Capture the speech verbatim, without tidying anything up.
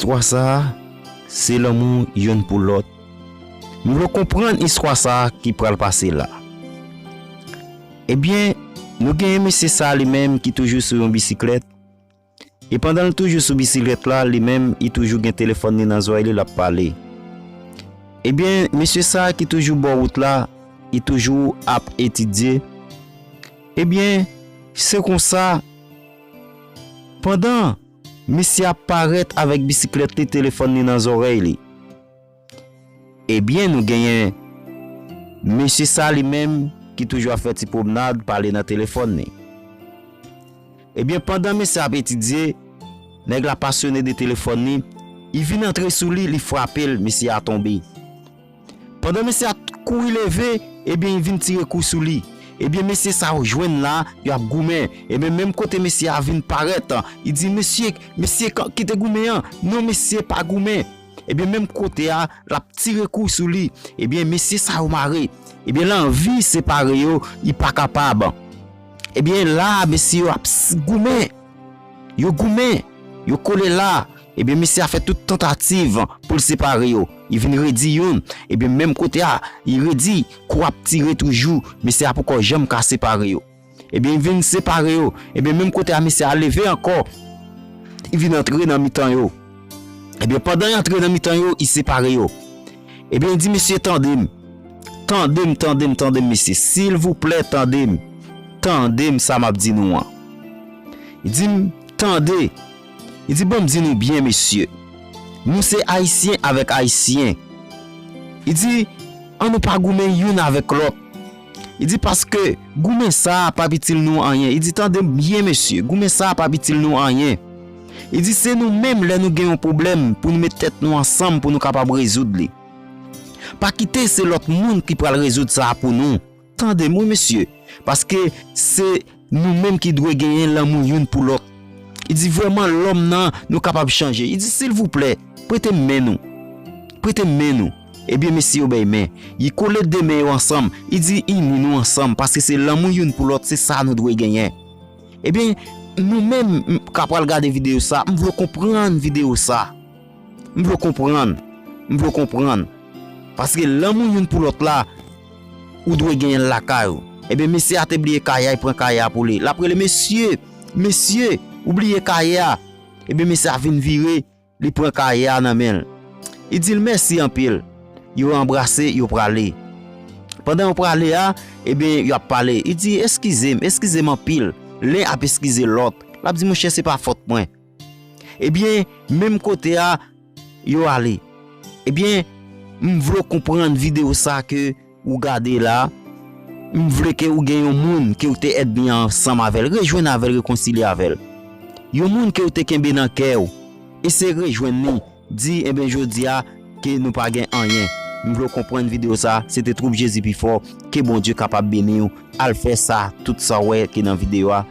istwa sa a, se lanmou youn pou lòt. M vle w konprann istwa sa a ki pral pase la. Ebyen, nou genyen mesye sa a li menm ki toujou sou yon bisiklèt. E pandan l toujou sou bisiklèt la, li menm, li toujou gen telefòn li nan zòrèy li, l ap pale. Ebyen, mesye sa a ki toujou bò wout la, li toujou ap etidye. Ebyen, se konsa, pandan mesye a parèt avèk bisiklèt li, telefòn li nan zòrèy li. Ebyen, nou genyen mesye sa li menm ki toujou ap fè ti pwomnad, pale nan telefòn li. Ebyen, pandan mesye a ap etidye, nèg la pasyone de telefòn li, li vin antre sou li, li frape l, mesye a tonbe. Pandan mesye a t-, kouri leve, ebyen, li vin tire kou sou li. Ebyen, mesye sa yo jwenn la, y ap goumen. Ebyen, menm kote mesye a vin parèt, li di, "Mesye, mesye, ka-, kite goumen an. Non, mesye, pa goumen." Ebyen, menm kote a, l ap tire kou sou li. Ebyen, mesye sa yo mare. Ebyen, l anvi separe yo, li pa kapab. Ebyen, la, mesye yo ap s-, goumen. Yo goumen. Yo kole la. Ebyen, mesye a fè tout tantativ pou l separe yo. Li vin redi youn. Ebyen, menm kote a, li redi, kou ap tire toujou. Mesye a poko janm ka separe yo. Ebyen, li vin separe yo. Ebyen, menm kote a, mesye a leve ankò. Li vin antre nan mitan yo. Ebyen, pandan li antre nan mitan yo, li separe yo. Ebyen, li di, "Mesye, tande m. Tande m, tande m, tande m, mesye. Silvouplè, tande m. Tande m sa m ap di nou an." Li di m, "Tande." Li di, "Ban m di nou byen, mesye. Nou se Ayisyen avèk Ayisyen." Li di, "Ann nou pa goumen youn avèk lòt." Li di, "Paske goumen sa a p ap itil nou anyen." Li di, "Tande m byen, mesye, goumen sa a p ap itil nou anyen." Li di, "Se nou menm, lè nou gen yon pwoblèm, pou nou met tèt nou ansanm pou nou kapab rezoud li. Pa kite se lòt moun ki pral rezoud sa a pou nou. Tande m, wi, mesye, paske se nou menm ki dwe genyen lanmou youn pou lòt." Li di, "Vrèman, lòm nan, nou kapab chanje." Li di, "Silvouplè, prete m men nou. Prete m men nou." Ebyen, mesye yo bay men. Li kole de men yo ansanm. Li di, "Ini nou ansanm, paske se lanmou youn pou lòt, se sa nou dwe genyen." Ebyen, nou menm, m, k ap pral gade videyo sa, m vle w konprann videyo sa. M vle w konprann. M vle w konprann. Paske lanmou youn pou lòt la, ou dwe genyen l lakay ou. Ebyen, mesye a te bliye kay la, li pran kay la pou li. L ap rele, "Mesye, mesye, ou bliye kay la." Ebyen, mesye a vin vire, li pran kay la nan men l. Li di l, "Mèsi anpil." Yo anbrase, yo prale. Pandan yo prale a, ebyen, y ap pale. Li di, "Eskize m, eskize m anpil." Len ap eskize lòt. L ap di, "Monchè, se pa fòt mwen." Ebyen, menm kote a, yo ale. Ebyen, m vle w konprann videyo sa ke ou gade la. M vle ke ou gen yon moun ke ou te ènmi ansanm avè l. Rejwenn avè l, rekonsilye avè l. Yon moun ke ou te kenbe nan kè w. Eseye rejwenn li. Di, "Enben, jodi a, ke nou pa gen anyen." M vle w konprann videyo sa. Se te Twoup Jezi pi fò. Ke Bondye kapab beni w. Al fè sa, tout sa w wè ki nan videyo a.